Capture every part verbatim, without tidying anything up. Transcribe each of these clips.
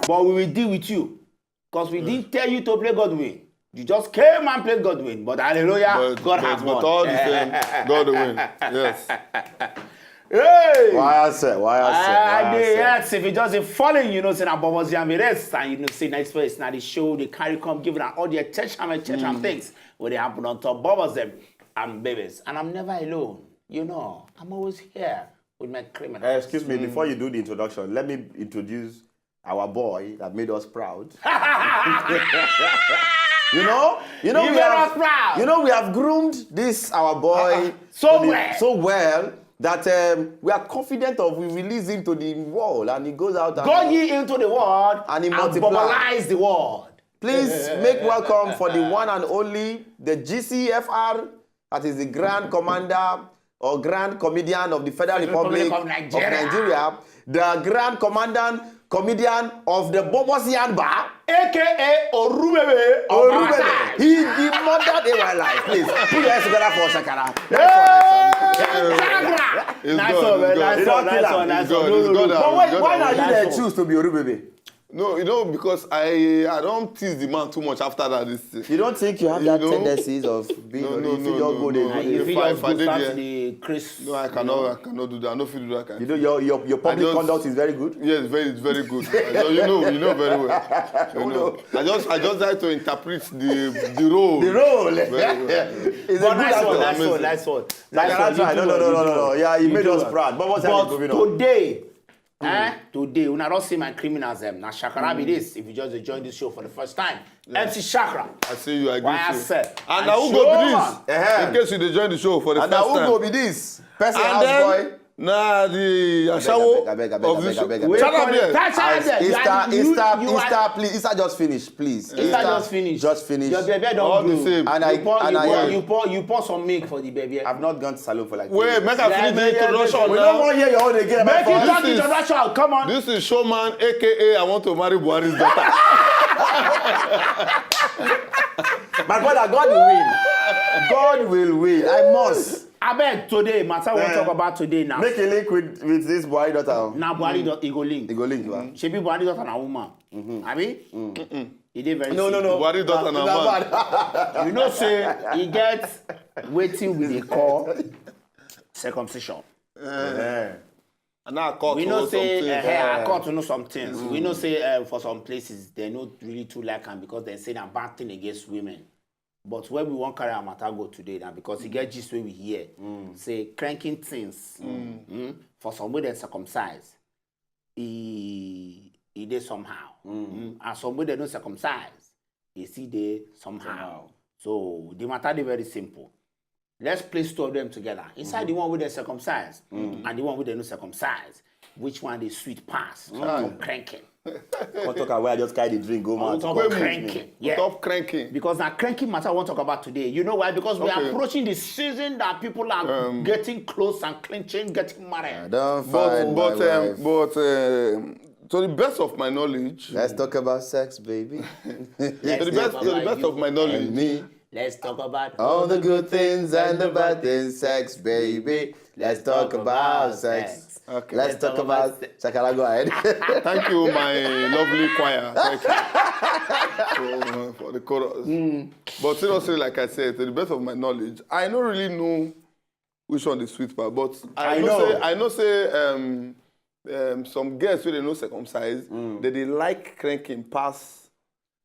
But we will deal with you. Because we didn't tell you to play Godwin. You just came and played Godwin. But hallelujah, But, God but, has but won. All the same, God will win. Yes. Hey! Why I say? Why I say? Ah, Why I the say? Yes, if you just dey falling, you know, say na Bubbles Yam it is, and you know, say next verse, now the show, they carry come, giving out all the attention and attention and things. What they happen on top, Bubbles them and babies. And I'm never alone. You know, I'm always here with my criminals. Uh, excuse me, before you do the introduction, let me introduce our boy that made us proud. you know, you know, He we made have, us proud. You know, we have groomed this our boy so to be- well. so well that um, we are confident of we release him to the world and he goes out and Go ye into the world And and, he multiply. Bubblize the world. Please make welcome for the one and only the G C F R, that is the Grand Commander or Grand Comedian of the Federal Republic, Republic of Nigeria. Nigeria, the Grand Commander Comedian of the Bobos Yanba, A K A Orumebe. Orumebe. He the murdered A Y life. Please put your hands together for Shakara. Nice God, one, man. it's Nice God. one, nice one, nice It's one. God, No, it's no, God no. that But wait, why now you Nice dey one. choose to be Orumebe? No, you know, because I I don't tease the man too much after that this thing. You don't think you have You that know? tendencies of being No, on no, the no, video no, go no. there? Ah, you If fit I- just if I go did start there- the Chris. No, I cannot. I cannot do that. I no fit do that kind. You know your your, your public I just- conduct is very good. Yes, very, it's very good. I just- you know, you know very well. You know. I just, I just like to interpret the the role. The role. Very well. It's a But good nice one, actor. nice one, Amazing. Nice one. Like Nice I one. try. You No, do no, no, well, no, you no, do no. well. Yeah, he You made do us well. Proud. But what's But going on? Today, eh? Today, una don see my criminals them. Na Shakara be this. If you just dey join this show for the first time, M C Shakara. I see you. I agree. Why I too. said, And I now who show go be man. this? Uh-huh. In case you dey join the show for the And now first who time. go be this? Person And house then boy. Nah, the ashawo Abeg, abeg, abeg, of abeg, this abeg, show. abeg. Shut up, yes. That's how I said, you Easter, are- you- Easter, you are- Easter, please. Easter just finish, please. Easter just finish. Just finish. Your baby don't All the do. same. And I You pour, and you, I pour, am- you pour, you pour some milk for the baby. I've not gone to salon for like. Wait, make I Yeah, finish the man, yeah, introduction yeah, We now. don't want to hear your own again. Make My you friend. talk This is- introduction. Come on. This is showman, A K A I want to marry Buhari's daughter. My brother, God will win. God will win. I must. I beg today, matter we Eh. talk about today now. Make a link with with this boy daughter. Now Buhari dot e go link. He go link you. Shebi Buhari daughter na woman. Abi? E dey very No, no, simple. no. Buhari daughter na Na man. bad. You know say e get wetin we dey call circumcision. Eh. And now I caught We know or say something. eh, eh, I cut to know some things. We know say eh, for some places they no really too like am because they say na bad thing against women. But where we wan carry our matter go today na because e get gist wey we hear say cranking things mm, for some wey dem circumcise e e dey somehow mm, and some wey dem no circumcise e still dey somehow. So the matter dey very simple. Let's place two of them together. Inside the one wey dem circumcise and the one wey dem no circumcise, which one dey sweet pass? Come cranking. Come talk am where I just carry the drink go Come mouth. talk Come cranking. Yeah. Stop cranking. Because na cranking matter I wan talk about today. You know why? Because we are Okay. approaching the season that people are getting close and clinching, getting married. I don't But find but my um, wife. but um, to the best of my knowledge, Let's talk about sex, baby. to the best to the best of my And knowledge, me. Let's talk about All the good things and the bad things, sex, baby. Let's talk about sex. Okay. Let's talk about. Shakara, go ahead. Thank you, my lovely choir. Thank you for, for the chorus. But seriously, like I said, to the best of my knowledge, I don't really know which one the sweet part. But I, I know, know. Say I know say um, um, some girls wey dey no circumcise, they dey like cranking pass.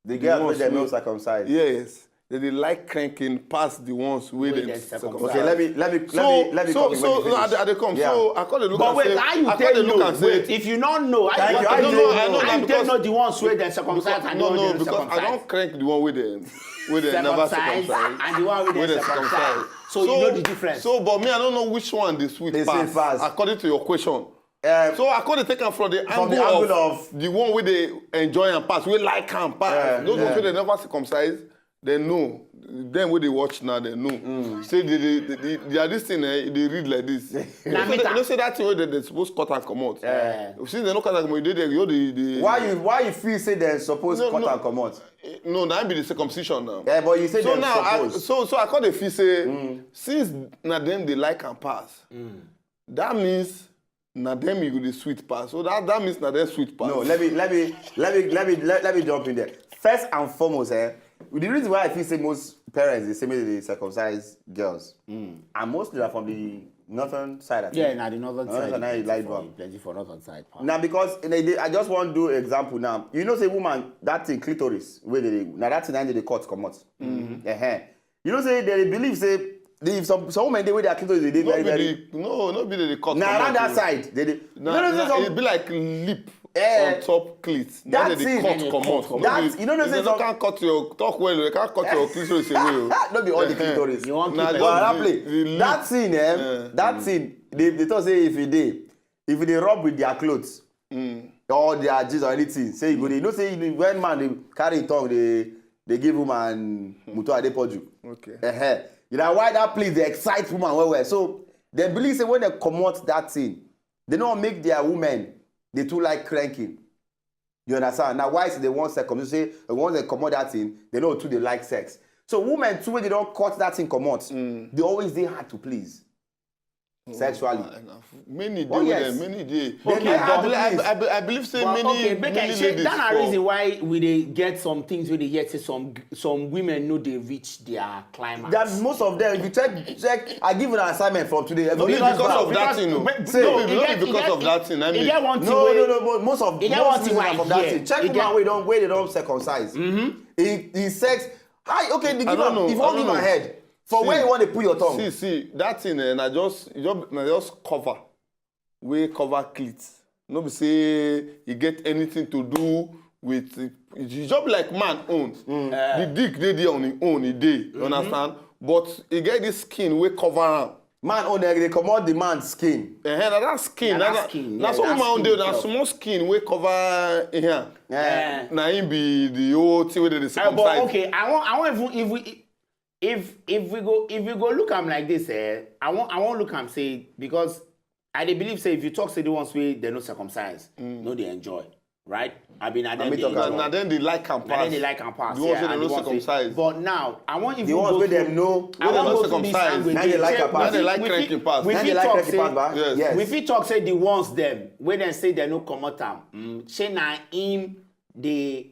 The girls wey ones dem no wey- circumcised. Yes, they dey like cranking pass the ones wey Wey dem dem circumcise. circumcise. Okay, let me let me let So me let me so come in so when you no, I, finish. I dey come. Yeah. So I come dey look But and wait, say, how you I come take dey look know? and say, Wait, if you no know, how Thank you you. take I know? know, I know, How you take because- know the ones wey dem circumcise and the no, ones no, wey dem because I circumcise? Don't crank the one wey dem wey dem never Circumcise circumcise. And the one wey Wey dem dem circumcise. circumcise. So you know the difference. So, but me, I don't know which one dey sweet Dey sweet pass, pass. According to your question. Um, So I come dey take am from the angle, From the angle of, of- the one wey dey enjoy am pass, wey like am pass. Yeah, Those yeah. ones wey dem never circumcise, dem know. Dem wey dey watch now, dem know. Say the the the, the, the this thing eh, e dey read like this. Na You know say- meter. You know say that thing wey dem dey suppose cut am comot. Yeah. Since dem no cut am comot, you dey there, you dey the. Why you why you feel say dem suppose No, cut no. am comot? No, na be the circumcision now. Yeah, but you say So dem now, I, suppose. so so I come dey feel say since na dem dey like am pass, that means Na dem you go dey sweet pass. So that that means na dem sweet pass. No, let me let me let me let me let, let me jump in there. First and foremost, eh, the reason why I feel say most parents dey say make they circumcise girls, and mostly na from the northern side. I think. Yeah, na the northern Northern side. side, na you like for, one. Plenty for northern side. Part. Na because in a day, I just wan do example now. You know say woman, that thing clitoris wey dey, na that thing na dey cut comot. Uh-huh. You know say they believe say the, some some women dey wey their clitoris dey dey No very be very. the no no be the cut. Na comot around that o. Side they dey. Na, You know say na, some e be like lip Eh, on top clit. that They dey thing- cut comot. that- No be- you know, no if say they some- can't cut your talk well, they can't cut your clitoris away. O. No be all the Eh, eh. clitoris. You wan Na keep just Wahala the- play. the lip. That thing, eh? Yeah. That thing. They, they talk say if you dey, if you dey rub with their clothes, or their jeans or anything, say you go dey. You know say you, dey- when man dey carry him tongue, they they give woman mutu adepoju. Okay. Uh-huh. You know why that place dey excite woman well well. So they believe say when they comot that thing, they don't make their women they too like cranking. You understand? Now why is they want sex? Come say once they comot that thing, they know too they like sex. So women too when they don't cut that thing comot, they always dey hard to please sexually. Many day, Oh, yes. Many day. They I, dey hard to believe, I, please. I, I believe say But many okay, make I many say ladies that na fall. Reason why we dey get some things wey dey hear say some some women no dey reach their climax. That most of them, if you check, check, I give you an assignment from today. No be Everybody because of that because- thing, no. but- Say- no, No be- e no be get- because e of get- that thing, I e mean- get one thing No, wey- no, no, no. Most of e get most one thing reason wey I from that hear. Thing. Check E the get- man wey don wey they don circumcise. Mm-hmm. He he sex. Hi, okay, they give I don't am. know, If I one don't give am know. Head for where you want to put your tongue. See, see, that thing, eh, na just, just, na just cover. We cover clit. No be say e get anything to do with it. It's just like man own. The dick dey there on him own, e dey. You understand? But e get this skin wey cover am. Man own dey dey comot the man skin. Eh, na that skin, Na na, that na, skin, na yeah, so that woman own skin dey, na itself. Small skin wey cover here. Yeah. Na him be the whole thing wey dey Eh, circumcise. but okay, I want I want even if we if if we go if we go look am like this, eh, I want I want look am say because I dey believe say if you talk say the ones wey they no circumcise, no dey enjoy, right? I mean, I me dey talk na, am. enjoy. Na dem dey like am pass. Na dem dey like am pass. The ones Yeah, wey dem and no the ones wey- circumcise. But now I want even The ones go wey through- dem know. I Wey dem wan no go through this circumcise. angle Na dem again. like Check- am pass. Na dem like we fit- cranking pass. We Na fit dem like talk cranking say pass, ba? Yes. Yes. we fit talk say the ones dem wey dem say dem no comot am. Mm, shey na him dey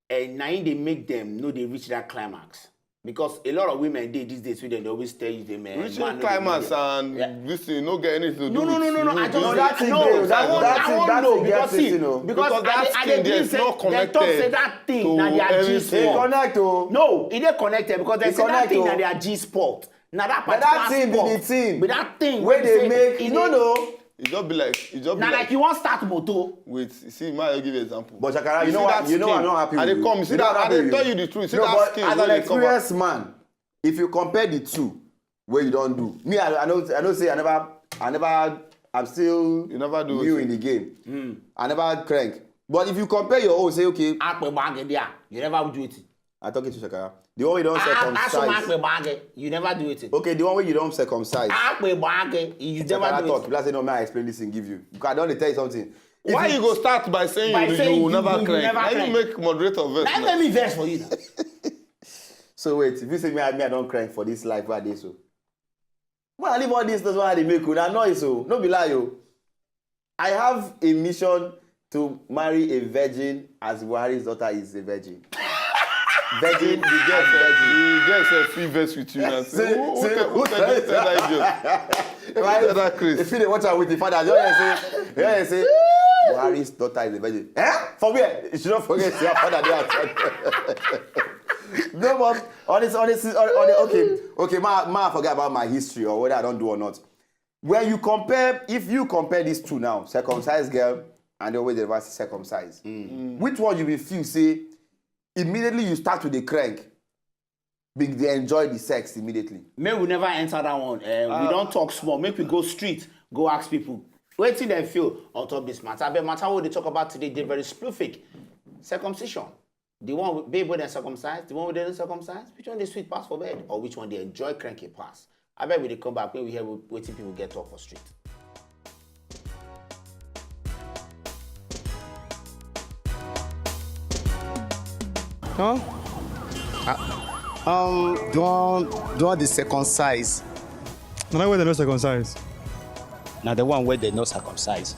eh, na him dey make dem no dey reach that climax. Because a lot of women dey these days wey dem dey always tell you say man, Reaching man no dey climax reach there. and Yeah. this thing no get anything to do No, no, with no, no, no. you. I just No, that thing no, dey, I that- want, that I thing- want that know thing get because see, thing, you know. because Because that I, I skin dey there believe is say no dem talk say connected that thing to na their G anything. They spot. Connect o. No, e dey connected because dem E say that connect thing o. na their G spot. Na that But particular that thing be spot. the thing. But that thing Wey dey say make e you no dey- know. E just be like, e just be Na like you wan start motor. Wait, see, ma, I give you example. But Shakara, you see know what? that You know skin? I'm not happy I with dey you. come. See You know that, I'm I happy dey with tell you. You the truth. See No, that but skin as wey an dey cover. Experienced man, if you compare the two, where you don't do. Me, I, I know, I know. Say I never, I never. I'm still You never do new it. In the game. I never crank. But if you compare your own, say okay, Akpe bag there, you never do it. I talking to Shakara. The one wey you don't Aso circumcise. Akpe bag, you never do it. Okay, the one wey you don't circumcise. Akpe bag, you never Shakara do talk. it. Let's say no, may I explain this thing give you. Because I don't tell you something. If Why you go start by saying By you, saying you you- never you crank? never Now you crank. Make moderator vex Now now. Let me vex for you now. So wait, if you say me, I, me, I don't crank for this life where I dey so. When I leave all these things, why I dey make una noise? So no be lie, oh. I have a mission to marry a virgin as Buhari's daughter is a virgin. Virgin, The girl as sef, virgin. the girl sef fit vex with you now. See, Say, who, who, see, tell- who, who tell- who tell that idiot? Who tell that Chris? If you dey watch am with the father, just hear say, just hear say, Buhari's daughter is a virgin. Eh? For where? You should not forget say her father dey outside. No, but on this, on this, on, on the, okay, okay, ma, ma, forget about my history or whether I don't do or not. When you compare, if you compare these two now, circumcised girl and the way they reverse circumcised, which one you will feel say immediately you start to the crank, be, they enjoy the sex immediately. May we never enter that one. Eh, we don't talk small. Make we go street, go ask people. Wetin dem feel on top this matter? But matter wey we dey talk about today dey very specific. Circumcision. The one with babe wey dem circumcise, the one wey dem no circumcise, which one dey sweet pass for bed, or which one dey enjoy cranking pass? Abeg, we dey come back when we hear wetin people get talk for street. Huh? Ah, um, the one, the one dey circumcise. Na that way dem no circumcise. Na the one wey dem no circumcise.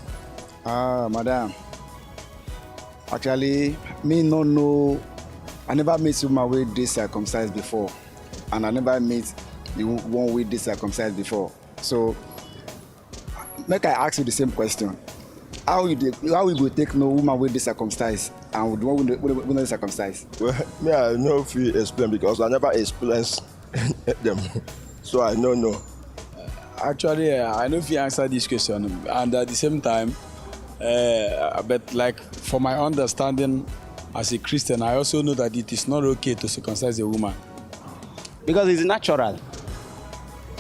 Ah, madam. Actually, me no know. I never meet woman wey dey circumcised before, and I never meet the one wey dey circumcised before. So, make I ask you the same question. How you dey, how you go take know woman wey dey circumcised and the one wey no, wey no, wey no dey circumcised? Well, me, I no fit explain because I never experience them. So I no know. Actually, eh, I no fit answer this question, and at the same time, uh, but like, for my understanding as a Christian, I also know that it is not okay to circumcise a woman. Because it's natural.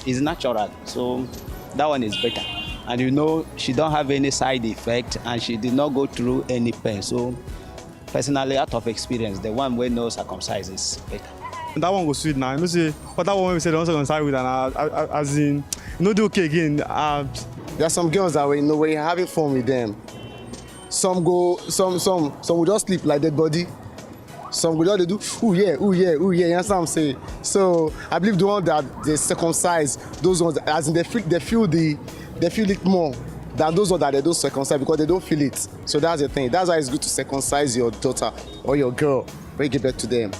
It's natural. So that one is better. And you know, she don't have any side effect, and she did not go through any pain. So personally, out of experience, the one wey no circumcise is better. That one go sweet now. You know say, but that one wey we say dem no circumcise with, and uh, uh, uh, as in, e no dey okay again. Uh, There are some girls that, when, you know, when you're having fun with them, some go, some, some, some will just sleep like dead body. Some go just dey do, "Ooh yeah, ooh yeah, ooh yeah." You understand what I'm saying? So I believe the one that they circumcise, those ones, as in, they feel, they feel the, they feel it more than those ones that they don't circumcise because they don't feel it. So that's the thing. That's why it's good to circumcise your daughter or your girl when you give birth to them.